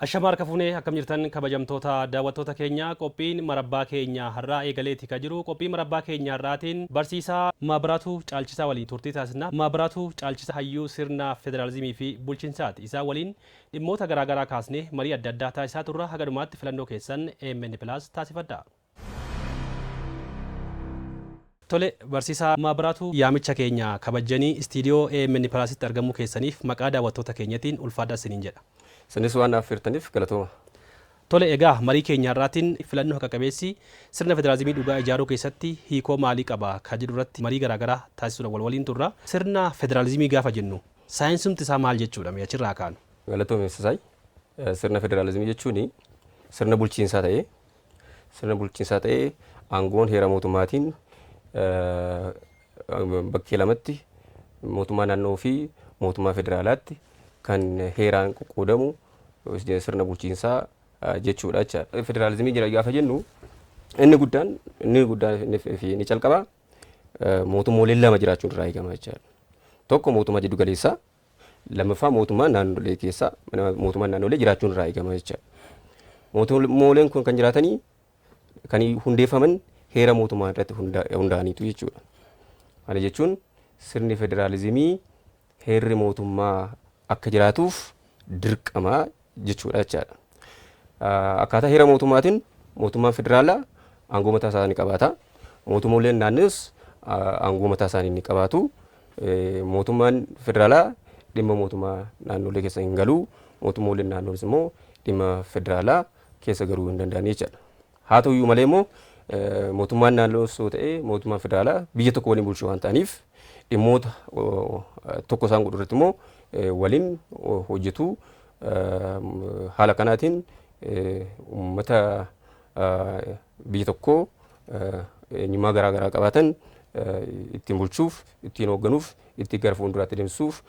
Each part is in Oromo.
Ashamaa harka fuunee, akkam jirtan kabajamtoota daawwattoota keenya? Qophiin marabbaa keenya har'aa eegaleeti kan jiru. Qophii marabbaa keenya har'aatiin barsiisaa Maabiraatuu Caalchisaa waliin turtii taasisna. Maabiraatuu Caalchisaa hayyuu sirna federaalizimii fi bulchiinsaati. Isaan waliin dhimmoota garaagaraa kaasnee marii adda addaa taasisaa turra. Haga dhumaatti filannoo keessan AMN Plus taasifadha. Tole, barsiisaa Maabiraatuu, yaamicha keenya kabajanii istiidiyoo AMN Plusitti argamuu keessaniif maqaa daawwattoota keenyatiin ulfaadhaa isiniin jedha. Isinis waan naaf affeertaniif galatooma. Tole, egaa marii keenya har'aatiin filannoo haqa qabeessi sirna federaalizimii dhugaa ijaaruu keessatti hiikoo maalii qaba kan jedhu irratti marii garaagaraa taasisuudhaan wal waliin turra. Sirna federaalizimii gaafa jennu saayinsumti isaa maal jechuudha? Mee achirraa kaanu. Galatoome Sisaay. Sirna federaalizimii jechuun sirna bulchiinsaa ta'ee aangoon heera mootummaatiin bakkee lamatti, mootummaa naannoo fi mootummaa federaalaatti, kan heeraan qoqqoodamu sirna bulchiinsaa jechuudha jechaadha. Federaalizimii jira gaafa jennu, inni guddaan fi inni calqabaa mootummooleen lama jiraachuun irraa eegama jechaadha. Tokko mootummaa jiddu galeessaa, lammaffaa mootummaa naannolee keessaa mootummaan naannolee jiraachuun irraa eegama jechaadha. Mootummooleen kun kan jiraatanii kan hundeeffaman heera mootummaa irratti hundaa'aniitu jechuudha. Kana jechuun sirni federaalizimii heerri mootummaa akka jiraatuuf dirqama jechuudha jechaadha. Akkaataa heera mootummaatiin mootummaan federaalaa aangoo mataa isaa ni qabaata. Mootummooleen naannoos aangoo mataa isaanii ni qabaatu. Mootummaan federaalaa dhimma mootummaa naannolee keessa hin galu. Mootummooleen naannoos immoo dhimma federaalaa keessa galuu hin danda'an jechaadha. Haa ta'uyyuu malee immoo mootummaan naannoos yoo ta'e mootummaan federaalaa biyya tokko waliin bulchuu waan ta'aniif, dhimmoota tokko isaan godhu irratti immoo waliin hojjetu. Haala kanaatiin uummata biyya tokkoo eenyummaa garaa garaa qabaatan ittiin bulchuuf, ittiin hoogganuuf, ittiin gara fuulduraatti deemsisuuf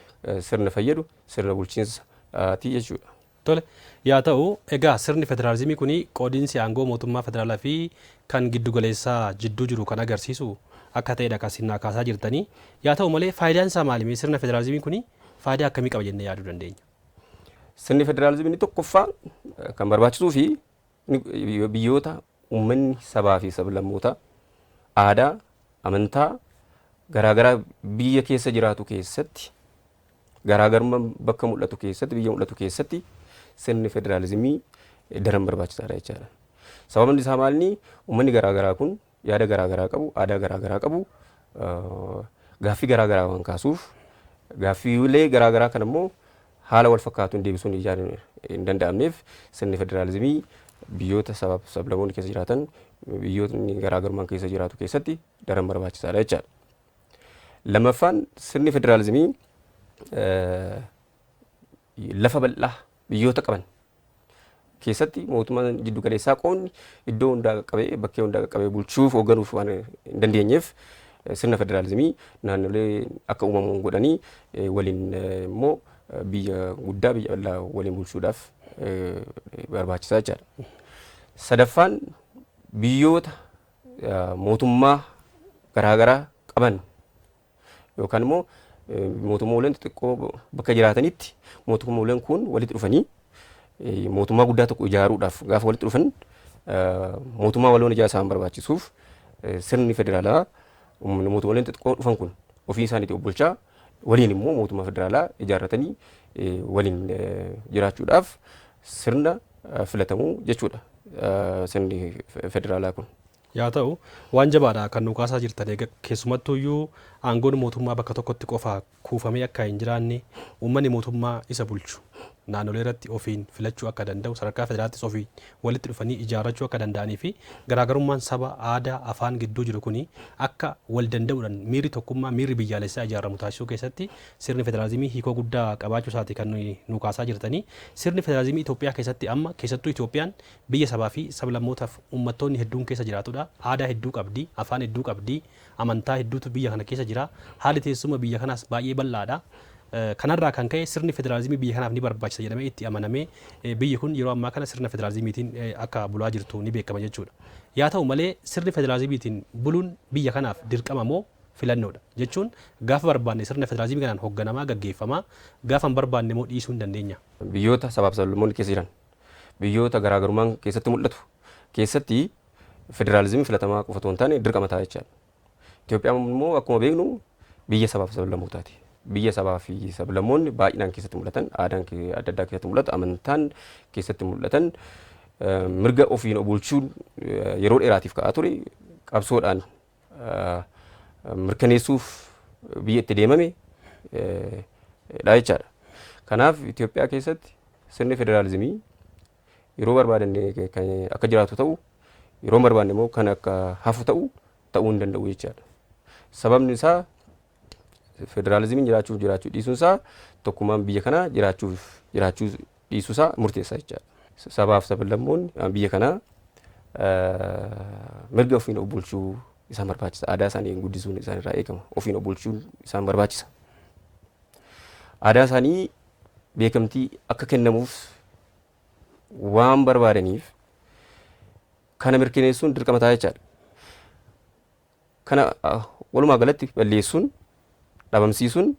sirna fayyadu sirna bulchiinsaati jechuudha. Tole, yaa ta'u, egaa sirni federaalizimii kun qoodiinsi aangoo mootummaa federaalaa fi kan giddugaleessaa jidduu jiru kan agarsiisu akka ta'edha kan isin kaasaa jirtanii. Yaa ta'u malee, faayidaan isaa maali? Sirna federaalizimii kun faayidaa akkamii qaba jennee yaaduu dandeenya? Sirni federaalizimii tokkoffaa kan barbaachisuu fi biyyoota uummanni sabaa fi sablammoota aadaa, amantaa garaagaraa biyya keessa jiraatu keessatti, garaagarummaa bakka mul'atu keessatti, biyya mul'atu keessatti sirni federaalizimii daran barbaachisaadha jechaadha. Sababni isaa maalni? Uummanni garaagaraa kun yaada garaagaraa qabu, aadaa garaagaraa qabu, gaaffii garaagaraa waan kaasuuf, gaaffiilee garaagaraa kan immoo haala wal fakkaatuun deebisuun hin danda'amneef, sirni federaalizimii biyyoota sabaaf sablammoonni keessa jiraatan, biyyootni garaagarummaan keessa jiraatu keessatti daran barbaachisaadha jechaadha. Lammaffaan, sirni federaalizimii lafa bal'aa biyyoota qaban keessatti mootummaan jiddu galeessaa qoonni iddoo hundaa qaqqabee, bakkee hundaa qaqqabee bulchuuf, hoogganuuf waan hin dandeenyeef, sirna federaalizimii naannolee akka uumamu godhanii waliin immoo biyya guddaa, biyya bal'aa waliin bulchuudhaaf barbaachisaa jechaadha. Sadaffaan, biyyoota mootummaa garaagaraa qaban yookaan immoo mootummooleen xixiqqoo bakka jiraatanitti, mootummooleen kun walitti dhufanii mootummaa guddaa tokko ijaaruudhaaf gaafa walitti dhufan, mootummaa waloon ijaa isaan barbaachisuuf, sirni federaalaa mootummooleen xixiqqoo dhufan kun ofii isaaniitii of bulchaa waliin immoo mootummaa federaalaa ijaarratanii waliin jiraachuudhaaf sirna filatamuu jechuudha sirni federaalaa kun. Yaa ta'u, waan jabaadha kan nu kaasaa jirtan. Egaa keessumattuyyuu aangoon mootummaa bakka tokkotti qofa kuufamee akka hin jiraanne, uummanni mootummaa isa bulchu naannolee irratti ofiin filachuu akka danda'u, sadarkaa federaalaattis ofiin walitti dhufanii ijaarrachuu akka danda'anii fi garaagarummaan saba, aadaa, afaan gidduu jiru kuni akka wal danda'uudhaan miirri tokkummaa, miirri biyyaalessaa ijaaramu taasisuu keessatti sirni federaalizimii hiikoo guddaa qabaachuu isaati kan nu kaasaa jirtanii. Sirni federaalizimii Itoophiyaa keessatti amma, keessattuu Itoophiyaan biyya sabaa fi sablammootaaf uummattoonni hedduun keessa jiraatudha. Aadaa hedduu qabdi, afaan hedduu qabdi, amantaa hedduutu biyya kana keessa jira. Haalli teessuma biyya kanaas baay'ee bal'aadha. Kanarraa kan ka'e sirni federaalizimii biyya kanaaf ni barbaachisa jedhamee itti amanamee biyyi kun yeroo ammaa kana sirna federaalizimiitiin akka bulaa jirtu ni beekama jechuudha. Yaa ta'u malee, sirni federaalizimiitiin buluun biyya kanaaf dirqama moo filannoodha? Jechuun gaafa barbaanne sirna federaalizimii kanaan hoogganamaa, gaggeeffamaa, gaafa hin barbaanne immoo dhiisuu hin dandeenya. Biyyoota sabaaf sablammoonni keessa jiran Biyyoota garaagarummaan keessatti mul'atu keessatti federaalizimii filatamaa qofa otoo hin taane dirqama ta'a jechaadha. Itoophiyaan immoo akkuma beeknu biyya sabaaf sablammootaati. Biyya sabaa fi sablammoonni baay'inaan keessatti mul'atan, aadaan adda addaa keessatti mul'atu, amantaan keessatti mul'atan, mirga ofiin of bulchuun yeroo dheeraatiif ka'aa ture qabsoodhaan mirkaneessuuf biyya itti deemame dha jechaadha. Kanaaf Itoophiyaa keessatti sirni federaalizimii yeroo barbaadan kan akka jiraatu ta'u, yeroo barbaanne immoo kan akka hafu ta'u ta'uu hin danda'u jechaadha. Sababni isaa federaalizimiin jiraachuuf jiraachuu dhiisuun isaa tokkummaan biyya kanaa jiraachuuf jiraachuu dhiisuu isaa murteessa jechaadha. Sabaaf sablammoonni biyya kanaa mirga ofiin of bulchuu isaan barbaachisa. Aadaa isaanii guddisuun isaan irraa eegama. Ofiin of bulchuun isaan barbaachisa. Aadaa isaanii beekamtii akka kennamuuf waan barbaadaniif kana mirkaneessuun dirqama ta'a jechaadha. Kana walumaa galatti balleessuun, dhabamsiisuun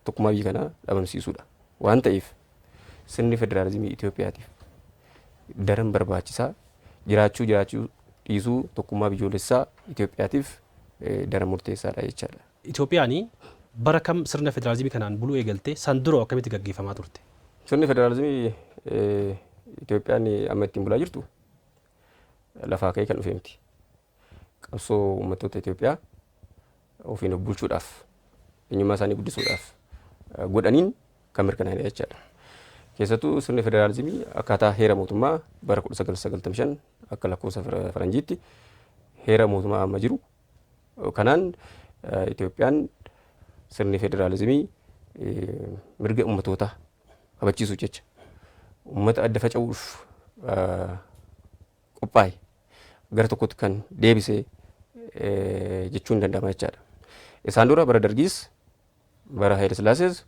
tokkummaa biyya kanaa dhabamsiisuudha. Waan ta'eef sirni federaalizimii Itoophiyaatiif daran barbaachisaa, jiraachuu jiraachuu dhiisuu tokkummaa biyyoolessaa Itoophiyaatiif daran murteessaadha jechaadha. Itoophiyaan bara kam sirna federaalizimii kanaan buluu eegalte? San dura akkamitti gaggeeffamaa turte? Sirni federaalizimii Itoophiyaan amma ittiin bulaa jirtu lafaa ka'ee kan dhufe miti. Qabsoo uummattoota Itoophiyaa ofiin of bulchuudhaaf, eenyummaa isaanii guddisuudhaaf godhaniin kan mirkanaa'edha jechaadha. Keessattuu sirni federaalizimii akkaataa heera mootummaa bara 1995 akka lakkoofsa faranjiitti heera mootummaa amma jiru kanaan Itoophiyaan sirni federaalizimii mirga uummattootaa kabachiisuuf jecha uummata adda faca'uuf qophaa'e gara tokkotti kan deebise jechuun danda'ama jechaadha. Isaan dura bara Dargiis, bara Haayile Sillaasees,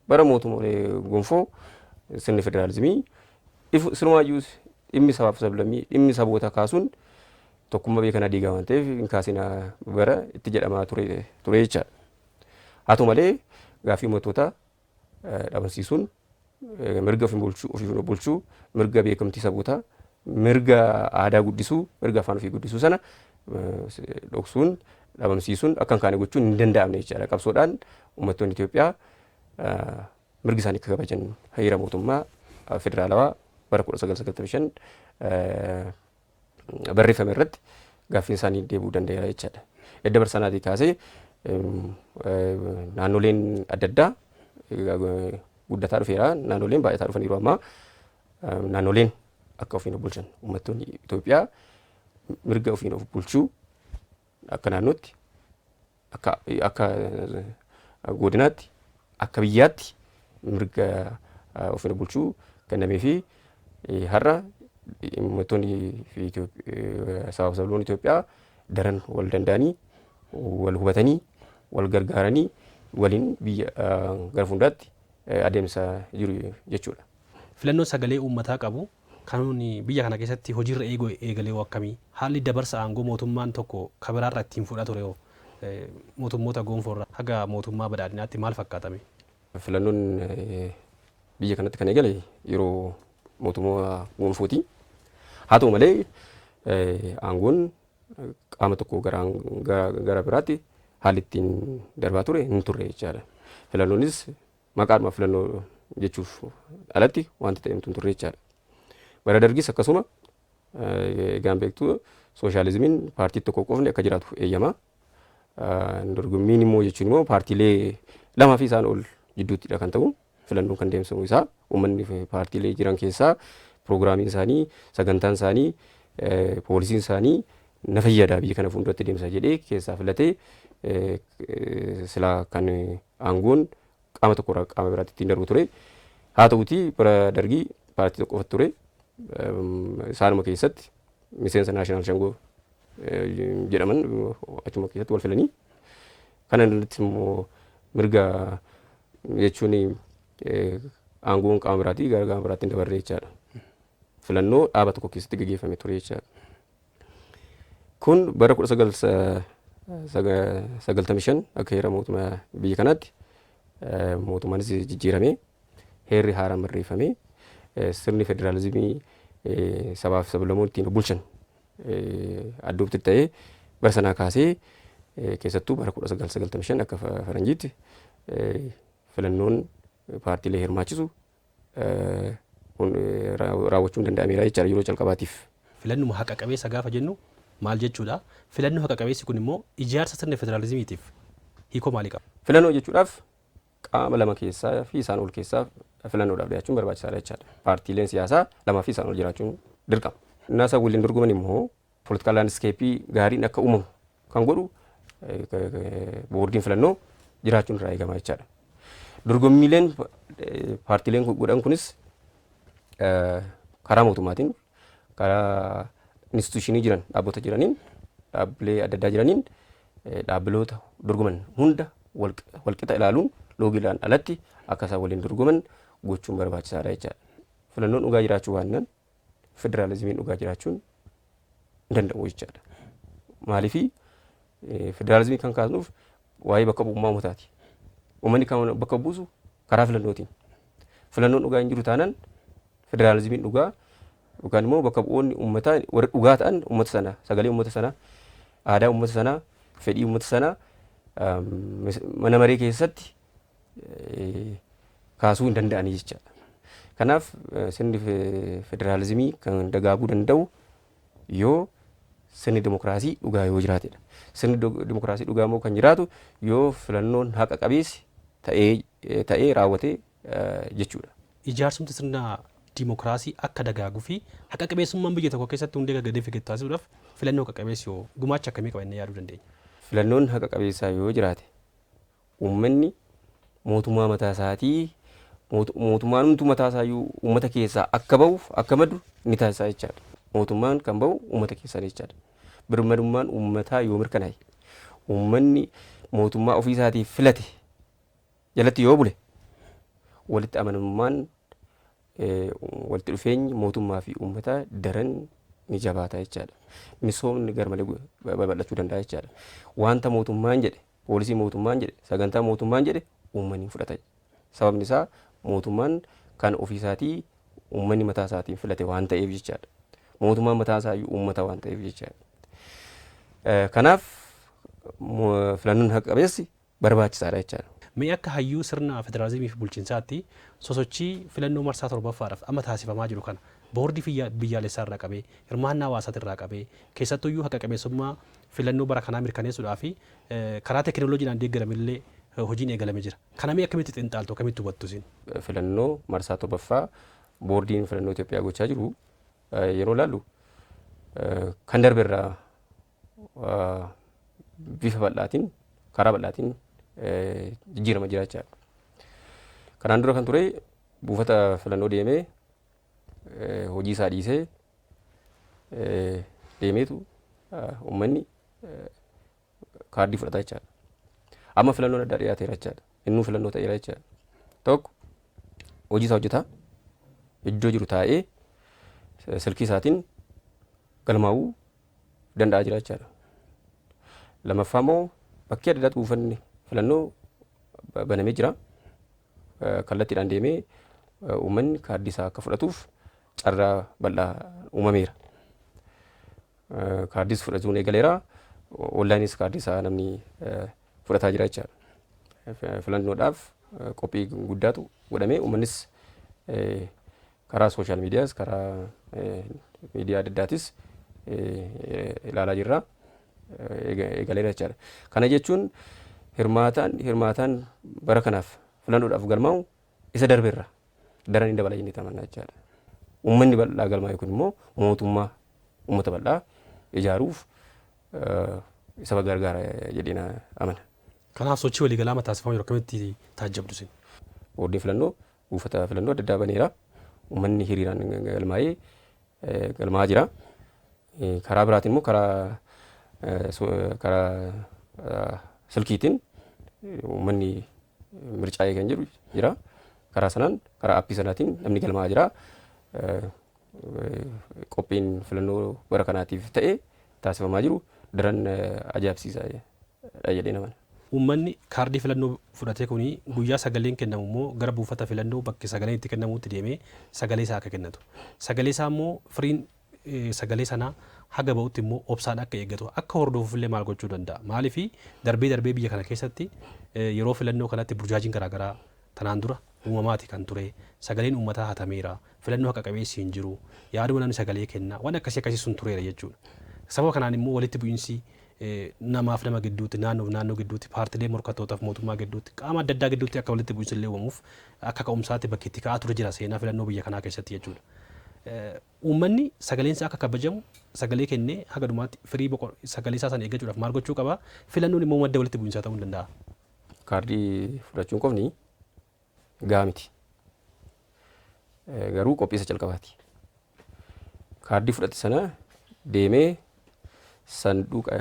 bara mootummolee gonfoo sirni federaalizimii sirumaayyuu dhimmi sabaaf sablammii, dhimmi saboota kaasuun tokkummaa biyya kanaa diigaa waan ta'eef hin kaasinaa bara itti jedhamaa ture ture jechaadha. Haa ta'u malee gaaffii uummattootaa dhabamsiisuun, mirga ofiin bulchuu, ofiin of bulchuu, mirga beekamtii sabootaa, mirga aadaa guddisuu, mirga afaan ofii guddisuu sana dhoksuun, dhabamsiisuun akka hin kaane gochuun hin danda'amne jechaadha. Qabsoodhaan uummattoonni Itoophiyaa mirgi isaanii akka kabajan heera mootummaa federaalawaa bara 1995 barreeffame irratti gaaffiin isaanii deebi'uu danda'eera jechaadha. Edda bara sanaatii kaasee naannoleen adda addaa guddataa dhufeera. Naannoleen baay'ataa dhufaniiru. Amma naannoleen akka ofiin of bulchan, uummattoonni Itoophiyaa mirga ofiin of bulchuu akka naannootti, akka godinaatti, akka biyyaatti mirga ofiin of bulchuu kennamee fi har'a uummattoonni fi sabaaf sablammoonni Itoophiyaa daran wal danda'anii, wal hubatanii, wal gargaaranii waliin biyya gara fuulduraatti adeemsa jiru jechuudha. Filannoon sagalee uummataa qabu kan biyya kana keessatti hojiirra eeguu eegalee akkamii? Haalli dabarsa aangoo mootummaan tokko kabiraarra ittiin fudhaa ture hoo mootummoota gonfoorra haga mootummaa badhaadhinaatti maal fakkaatame? Filannoon biyya kanatti kan eegale yeroo mootummaa gonfooti. Haa ta'u malee aangoon qaama tokko gara biraatti haalli ittiin darbaa ture hin turre jechaadha. Filannoonis maqaadhuma filannoo jechuuf alatti wanti ta'e hin turre jechaadha. Bara Dargis akkasuma, egaan beektu, sooshaalizimiin paartii tokko qofni akka jiraatu eeyyama. Dorgommiin immoo jechuun immoo paartiilee lamaa fi isaan ol jidduuttidha kan ta'u. Filannoon kan deemsifamu isaa uummanni paartiilee jiran keessaa piroogiraamiin isaanii, sagantaan isaanii, poolisiin isaanii na fayyada, biyya kana fuulduratti deemsa jedhee keessaa filatee silaa kan aangoon qaama tokko irraa qaama biraatti ittiin darbu ture. Haa ta'utii bara Dargii paartii tokko qofatu ture. Isaanuma keessatti miseensa naashinaal shangoo jedhaman achuma keessatti wal filanii. Kana irratti immoo mirga jechuun aangoon qaama biraatii gara qaama biraatti hin dabarre jechaadha. Filannoo dhaaba tokko keessatti gaggeeffame ture jechaadha. Kun bara 1995 akka heera mootummaa biyya kanaatti mootummaanis jijjiiramee, heerri haaraan barreeffamee, sirni federaalizimii Sabaaf sablammoonni ittiin bulchan addoopti ta'ee bara sanaa kaasee, keessattuu bara 1995 akka faranjiitti, filannoon paartiilee hirmaachisu raawwachuun danda'ameera jechaadha yeroo calqabaatiif. Filannuma haqa qabeessa gaafa jennu maal jechuudha? Filannoo haqa qabeessi kun immoo ijaarsa sirna federaalizimiitiif hiikoo maalii qaba? Filannoo jechuudhaaf qaama lama keessaa fi isaan ol keessaa filannoodhaaf dhiyaachuun barbaachisaadha jechaadha. Paartiileen siyaasaa lamaa fi isaan ol jiraachuun dirqama. Innaa isaan waliin dorgoman immoo political landscape gaariin akka uumamu kan godhu boordiin filannoo jiraachuun irraa eegama jechaadha. Dorgommiileen paartiileen godhan kunis karaa mootummaatiin, karaa instituushinii jiran, dhaabbota jiraniin, dhaabbilee adda addaa jiraniin, dhaabbiloota dorgoman hunda walqixa ilaaluun loogiidhaan alatti akka isaan waliin dorgoman gochuun barbaachisaadha jechaadha. Filannoon dhugaa jiraachuu baannaan federaalizimiin dhugaa jiraachuun hin danda'u jechaadha. Maaliifii, federaalizimii kan kaasnuuf waa'ee bakka bu'ummaa uummataati. Uummanni kan bakka buusu karaa filannootiin. Filannoon dhugaa hin jiru taanaan federaalizimiin dhugaa yookaan immoo bakka bu'oonni uummataa warra dhugaa ta'an uummata sana, sagalee uummata sanaa, aadaa uummata sanaa, fedhii uummata sanaa mana maree keessatti kaasuu hin danda'anii jechaadha. Kanaaf sirni federaalizimii kan dagaaguu danda'u yoo sirni dimokiraasii dhugaa yoo jiraatedha. Sirni dimokiraasii dhugaa immoo kan jiraatu yoo filannoon haqa qabeessi ta'ee raawwatee jechuudha. Ijaarsumti sirna dimokiraasii akka dagaaguu fi haqa qabeessummaan biyya tokko keessatti hundee gadi fagaatu taasisuudhaaf filannoo haqa qabeessi yoo gumaacha akkamii qaba jennee yaaduu dandeenya? Filannoon haqa qabeessaa yoo jiraate uummanni mootummaa mataa isaatii, mootummaan hunduu mataa isaayyuu uummata keessaa akka bahuuf akka maddu ni taasisa jechaadha. Mootummaan kan bahu uummata keessaa jechaadha. Birmadummaan uummataa yoo mirkanaa'e, uummanni mootummaa ofii isaatii filate jalatti yoo bule, walitti amanamummaan, walitti dhufeenyi mootummaa fi uummataa daran ni jabaata jechaadha. Misoomni garmalee babal'achuu danda'a jechaadha. Wanta mootummaan jedhe, poolisii mootummaan jedhe, sagantaa mootummaan jedhe uummanni fudhata. Sababni isaa mootummaan kan ofii isaatii uummanni mataa isaatiin filate waan ta'eef jechaadha. Mootummaan mataa isaa iyyuu uummata waan ta'eef jechaadha. Kanaaf filannoon haqa qabeessi barbaachisaadha jechaadha. Mee akka hayyuu sirna federaalizimii fi bulchiinsaatti sosochii filannoo marsaa 7ffaadhaaf amma taasifamaa jiru kana boordii biyyaalessaa irraa qabee, hirmaannaa hawaasaa irraa qabee, keessattuyyuu haqa qabeessummaa filannoo bara kanaa mirkaneessuudhaa fi karaa teekinooloojiidhaan deeggaramillee hojiin eegalamee jira. Kana mee akkamitti xiinxaltu, akkamitti hubattu isin? Filannoo marsaa 7ffaa boordiin filannoo Itoophiyaa gochaa jiru yeroo ilaallu kan darbe irraa bifa bal'aatiin, karaa bal'aatiin jijjiirama jira jechaadha. Kanaan dura kan ture buufata filannoo deemee, hojii isaa dhiisee deemeetu uummanni kaardii fudhata jechaadha. Amma filannoon addaa dhiyaateera jechaadha. Innuu filannoo ta'eera jechaadha. Tokko hojii isaa hojjetaa iddoo jiru taa'ee silkii isaatiin galmaa'uu danda'a jira jechaadha. Lammaffaa immoo bakkee adda addaatti buufanni filannoo banamee jira. Kallattiidhaan deemee uummanni kaardii isaa akka fudhatuuf carraa bal'aa uumameera. Kaardiis fudhachuun eegaleera. Onlaayinis kaardii isaa namni fudhataa jira jechaadha. Filannoodhaaf qophii guddaatu godhamee uummannis karaa social medias, karaa miidiyaa adda addaatis ilaalaa jirra. Eegaleera jechaadha. Kana jechuun hirmaataan bara kanaaf filannoodhaaf galmaa'u isa darbeerra daran hin dabala jennee amanna jechaadha. Uummanni bal'aa galmaa'e kun immoo mootummaa uummata bal'aa ijaaruuf isa gargaara jedheen amana. Kanaaf sochii waliigalaa taasifamaa jiru akkamitti taajjabdu isin? Boordiin filannoo buufata filannoo adda addaa baneera. Uummanni hiriiraan galmaa'ee galmaa'aa jira. Karaa biraatiin immoo karaa silkiitiin uummanni mircaa'ee kan jedhu jira. Karaa sanaan, karaa aappii sanaatiin namni galmaa'aa jira. Qophiin filannoo bara kanaatiif ta'e taasifamaa jiru daran ajaa'ibsiisaa jedhee amana. Uummanni kaardii filannoo fudhatee kuni guyyaa sagaleen kennamu immoo gara buufata filannoo bakki sagaleen itti kennamutti deemee sagalee isaa akka kennatu. Sagalee isaa immoo firiin sagalee sanaa haga ba'utti immoo obsaan akka eeggatu akka hordofuuf illee maal gochuu danda'a? Maaliif darbee darbee biyya kana keessatti yeroo filannoo kanatti burjaajiin garaagaraa tanaan dura uumamaati kan ture, sagaleen uummataa hatameera, filannoo haqa qabeessi hin jiru, yaaduma namni sagalee kenna, waan akkasii akkasii sun tureera jechuudha. Sababa kanaan immoo walitti bu'iinsi namaaf nama gidduutti, naannoof naannoo gidduutti, paartilee morkattootaaf mootummaa gidduutti, qaama adda addaa gidduutti akka walitti bu'iinsi illee uumamuuf akka ka'umsaatti bakki itti ka'aa ture jira seenaa filannoo biyya kanaa keessatti jechuudha. Uummanni sagaleen isaa akka kabajamu sagalee kennee haga dhumaatti firii sagalee isaa sana eeggachuudhaaf maal gochuu qaba? Filannoon immoo madda walitti bu'iinsaa ta'uu hin danda'a. Kaardii fudhachuun qofni gahaa miti. Garuu qophii isa calqabaati. Kaardii fudhate sana deemee sanduuqa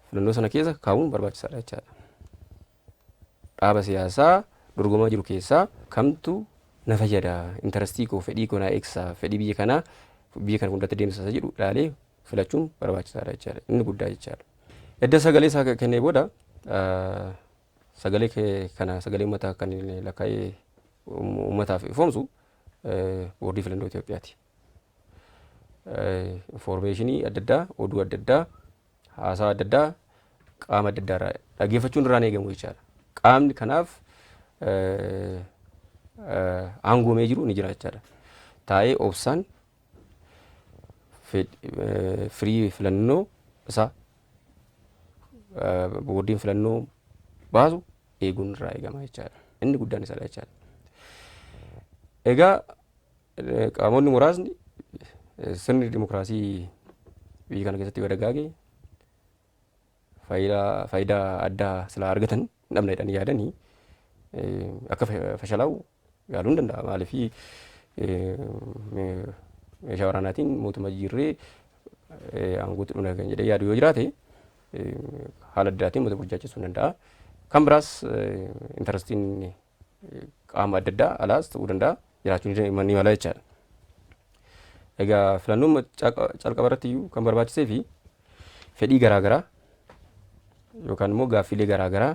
filannoo sana keessa kaa'uun barbaachisaadha jechaadha. Dhaaba siyaasaa dorgomaa jiru keessaa kamtu na fayyada, interestii koo, fedhii koo naa eegsisaa, fedhii biyya kanaa biyya kana hundatti deemsisa jedhu ilaalee filachuun barbaachisaadha jechaadha. Inni guddaa jechaadha. Edda sagalee isaa kennee booda sagalee kana sagalee uummataa kan lakkaa'ee uummataaf ifoomsu boordii filannoo Itoophiyaati. Informeeshinii adda addaa, oduu adda addaa, haasaa adda addaa qaama adda addaa irraa dhaggeeffachuun irraan eegamu jechaadha. Qaamni kanaaf aangoomee jiru ni jira jechaadha. Taa'ee obsaan firii filannoo isaa boordiin filannoo baasu eeguun irraa eegama jechaadha. Inni guddaan isadha jechaadha. Egaa qaamonni muraasni sirni dimokiraasii biyya kana keessatti yoo dagaage faayidaa addaa silaa argatan hin dhabna jedhanii yaadanii akka fashalaa'u yaaluu hin danda'a. Maaliif meeshaa waraanaatiin mootummaa jijjiirree aangootti dhufna kan jedhee yaadu yoo jiraate haala addaatiin mootummaa burjaajessuu hin danda'a. Kan biraas intarestiin qaama adda addaa alaas ta'uu danda'a, jiraachuu ni mala jechaadha. Egaa filannoon calqaba irratti iyyuu kan barbaachisee fi fedhii garaagaraa yookaan immoo gaaffiilee garaagaraa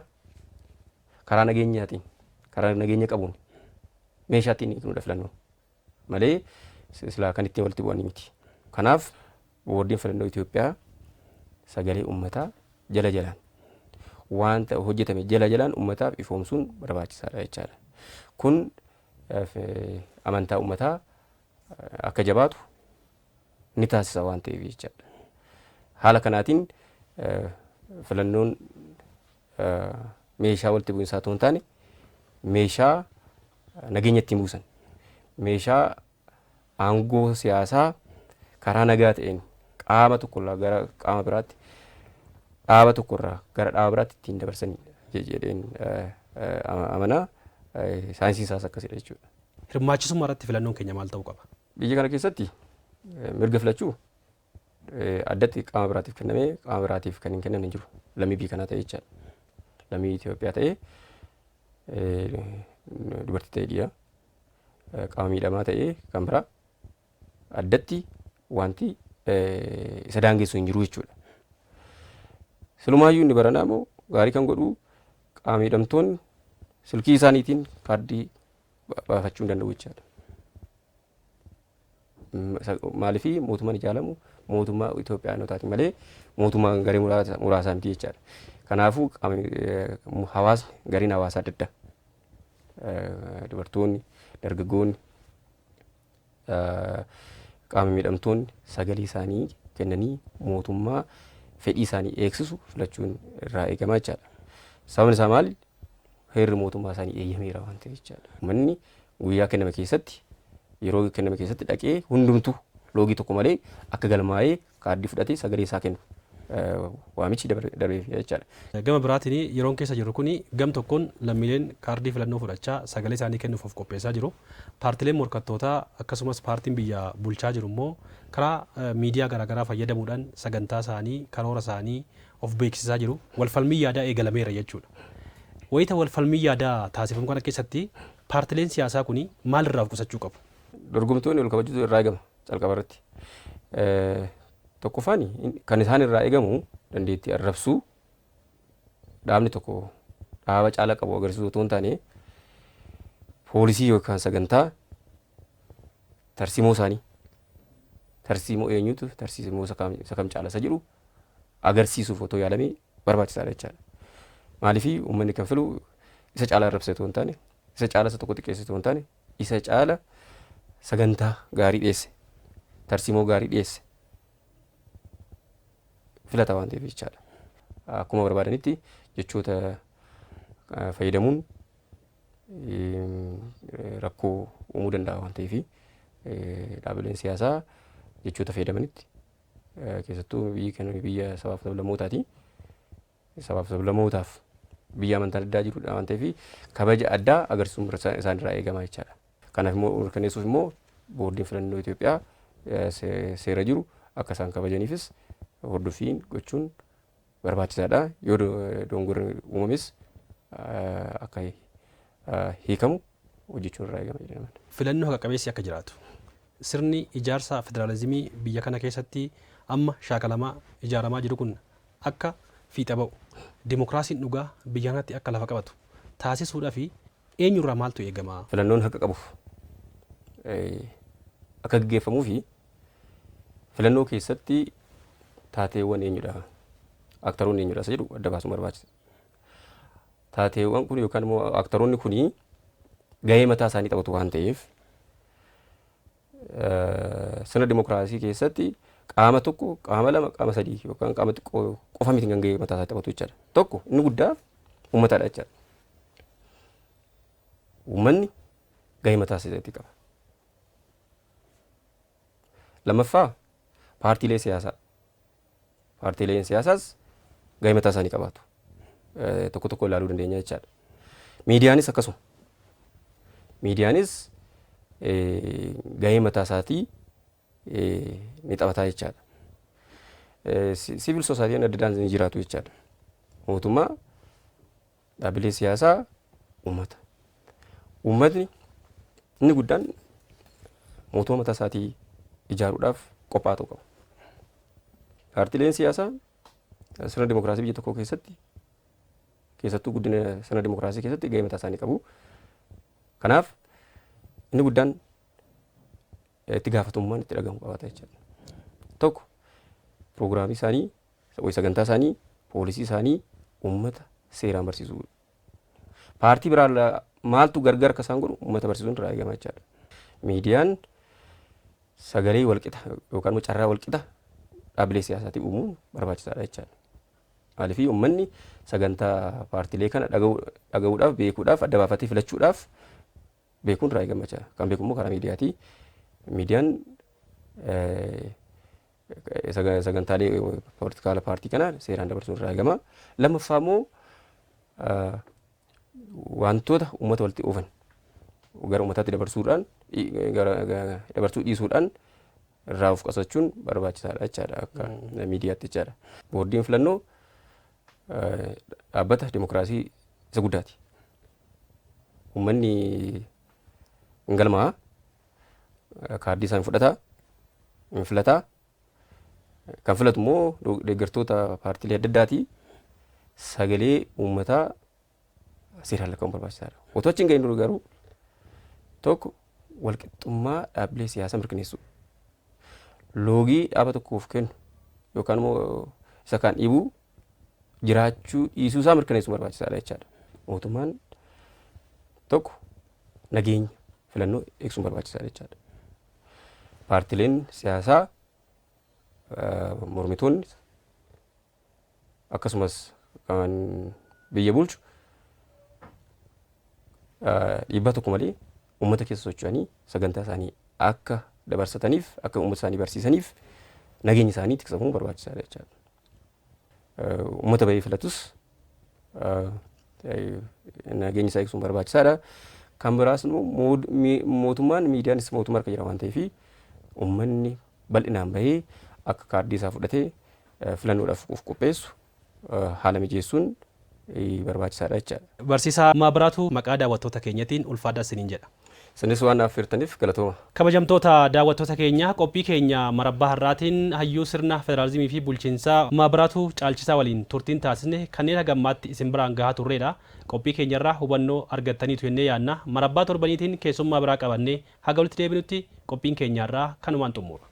karaa nageenyaatiin, karaa nageenya qabuun meeshaa ittiin hiiknudha filannoo malee silaa kan ittiin walitti bu'anii miti. Kanaaf boordiin filannoo Itoophiyaa sagalee uummataa jala jalaan wanta hojjetame jala jalaan uummataaf ifoomsuun barbaachisaadha jechaadha. Kun amantaa uummataa akka jabaatu ni taasisa waan ta'eef jechaadha. Haala kanaatiin filannoon meeshaa walitti bu'iinsaa otoo hin taane meeshaa nageenya ittiin buusan, meeshaa aangoo siyaasaa karaa nagaa ta'een qaama tokkorraa gara qaama biraatti, dhaaba tokkorraa gara dhaaba biraatti ittiin dabarsanidha jedheen amanaa. Saayinsiin isaas akkasidha jechuudha. Hirmaachisummaa irratti filannoon keenya maal ta'uu qaba? Biyya kana keessatti mirga filachuu addatti qaama biraatiif kennamee qaama biraatiif kan hin kennamne hin jiru. Lammii biyya kanaa ta'e jechaadha. Lammii Itoophiyaa ta'ee, dubartii ta'ee dhiira, qaama miidhamaa ta'ee kan biraa addatti wanti isa daangessu hin jiru jechuudha. Silumaayyuu inni baranaa immoo gaarii kan godhu qaama miidhamtoonni silkii isaaniitiin kaardii baafachuu hin danda'u jechaadha. Maaliif mootummaan ijaaramu mootummaa Itoophiyaanotaati malee mootummaa garee muraasaa miti jechaadha. Kanaafuu hawaasni gareen hawaasaa adda addaa, dubartoonni, dargaggoonni, qaama miidhamtoonni sagalee isaanii kennanii mootummaa fedhii isaanii eegsisu filachuun irraa eegama jechaadha. Sababni isaa maali? Heerri mootummaa isaanii eeyyameera waan ta'eef jechaadha. Uummanni guyyaa kenname keessatti, yeroo kenname keessatti dhaqee hundumtuu loogii tokko malee akka galmaa'ee kaardii fudhatee sagalee isaa kennu waamichi darbeef jechaadha. Gama biraatiin yeroon keessa jirru kuni gam tokkoon lammiileen kaardii filannoo fudhachaa sagalee isaanii kennuuf of qopheessaa jiru. Paartileen morkattootaa akkasumas paartiin biyya bulchaa jiru immoo karaa miidiyaa garaagaraa fayyadamuudhaan sagantaa isaanii, karoora isaanii of beeksisaa jiru. Walfalmii yaadaa eegalameera jechuudha. Wayita walfalmii yaadaa taasifamu kana keessatti paartileen siyaasaa kuni maalirraa of qusachuu qabu? Dorgomtoonni ol kabajuutu irraa eegama calqaba irratti. Tokkoffaan kan isaan irraa eegamu dandeettii arrabsuu dhaabni tokko Dhaaba caala qabu agarsiisuu otoo hin taane poolisii yookaan sagantaa tarsiimoo isaanii, tarsiimoo eenyutu tarsiimoo isa kam caala isa jedhu agarsiisuuf otoo yaalamee barbaachisaadha jechaadha. Maaliif uummanni kan filu isa caala arrabse otoo hin taane, isa caala isa tokko xiqqeesse otoo hin taane, isa caala sagantaa gaarii dhiyeesse, tarsiimoo gaarii dhiyeesse filata waan ta'eef jechaadha. Akkuma barbaadanitti jechoota fayyadamuun rakkoo uumuu danda'a waan ta'eef, dhaabbileen siyaasaa jechoota fayyadamanitti, keessattuu biyyi kana biyya sabaaf sablammootaati. Sabaaf sablammootaaf biyya amantaan addaa jirudha waan ta'eef, kabaja addaa agarsiisuun isaanirraa eegama jechaadha. Kanaaf immoo mirkaneessuuf immoo boordiin filannoo Itoophiyaa seera jiru akka isaan kabajaniifis hordoffiin gochuun barbaachisaadha. Yoo dogongorri uumames akka hiikamu hojjechuun irraa eegama jedhama. Filannoo haqa qabeessi akka jiraatu, sirni ijaarsa federaalizimii biyya kana keessatti amma shaakalamaa ijaaramaa jiru kun akka fiixa ba'u, dimokiraasiin dhugaa biyya kanatti akka lafa qabatu taasisuudhaa fi eenyurraa maaltu eegama? Filannoon haqa qabu akka gaggeeffamuu fi filannoo keessatti taateewwan eenyudha, aktaroonni eenyudha isa jedhu adda baasuun barbaachisa. Taateewwan kun yookaan immoo aktaroonni kun gahee mataa isaanii taphatu waan ta'eef, sirna dimokiraasii keessatti qaama tokko, qaama lama, qaama sadii yookaan qaama xiqqoo qofa miti kan gahee mataa isaa taphatu jechaadha. Tokko inni guddaa uummataadha jechaadha. Uummanni gahee mataa isaatii qaba. Lammaffaa, paartiilee siyaasaa. Paartiileen siyaasaas gahee mataa isaanii qabaatu. Tokko tokko ilaaluu dandeenya jechaadha. Miidiyaanis akkasuma. Miidiyaanis gahee mataa isaatii ni taphataa jechaadha. Siivil soosaayitiin adda addaan ni jiraatu jechaadha. Mootummaa, dhaabbilee siyaasaa, uummata. Uummatni inni guddaan mootummaa mataa isaatii ijaaruudhaaf qophaa'aa ta'uu qaba. Paartiileen siyaasaa sirna dimokiraasii biyya tokkoo keessatti, keessattuu guddina sirna dimokiraasii keessatti gahee mataa isaanii qabu. Kanaaf inni guddaan itti gaafatamummaan itti dhagahamu qabaata jechaadha. Tokko, piroogiraamii isaanii, sagantaa isaanii, poolisii isaanii uummata seeraan barsiisuu. Paartii biraa maaltu gargar akka isaan godhu uummata barsiisuun irraa eegama jechaadha. Miidiyaan sagalee walqixa yookaan immoo carraa walqixa dhaabbilee siyaasaatii uumuun barbaachisaadha jechaadha. Maaliif uummanni sagantaa paartiilee kana dhaga'uudhaaf, beekuudhaaf, adda baafatee filachuudhaaf beekuun irraa eegama jechaadha. Kan beeku immoo karaa miidiyaati. Miidiyaan sagantaalee poolitikaala paartii kana seeraan dabarsuun irraa eegama. Lammaffaa immoo wantoota uummata walitti oofan gara uummataatti dabarsuudhaan, gara dabarsuu dhiisuudhaan irraa of qusachuun barbaachisaadha jechaadha akka miidiyaatti jechaadha. Boordiin filannoo dhaabbata dimokiraasii isa guddaati. Uummanni hin galmaa'a, kaardii isaa hin fudhataa, hin filataa. Kan filatu immoo deeggartoota paartiilee adda addaati. Sagalee uummataa seeraan lakkaa'uun barbaachisaadha. Otoo achi hin gahin dura garuu tokko, walqixxummaa dhaabbilee siyaasaa mirkaneessuu. Loogii dhaaba tokkoof kennu yookaan immoo isa kaan dhiibuu jiraachuu dhiisuu isaa mirkaneessuun barbaachisaadha jechaadha. Mootummaan tokko nageenya filannoo eegsuun barbaachisaadha jechaadha. Paartileen siyaasaa mormitoonni akkasumas kan biyya bulchu dhiibbaa tokko malee uummata keessa socho'anii sagantaa isaanii akka dabarsataniif, akka uummata isaanii barsiisaniif nageenya isaanii tiksamuun barbaachisaadha jechaadha. Uummata bahee filatus nageenya isaa eegsuun barbaachisaadha. Kan biraas immoo mootummaan, miidiyaanis mootummaa harka jira waan ta'eef, uummanni bal'inaan bahee akka kaardii isaa fudhatee filannoodhaaf of qopheessu haala mijeessuun barbaachisaadha jechaadha. Barsiisaa Maabiraatu, maqaa daawwattoota keenyatiin ulfaadhaa isiniin jedha. Isinis waan naaf affeertaniif galatooma. Kabajamtoota daawwattoota keenya, qophii keenya marabbaa har'aatiin hayyuu sirna federaalizimii fi bulchiinsaa Maabiraatuu Caalchisaa waliin turtiin taasisne kanneen hagammaatti isin biraan gahaa turreedha. Qophii keenyarraa hubannoo argattaniitu jennee yaadna. Marabbaa torbaniitiin keessummaa biraa qabannee haga walitti deebinutti qophiin keenyaarraa kanumaan xumura.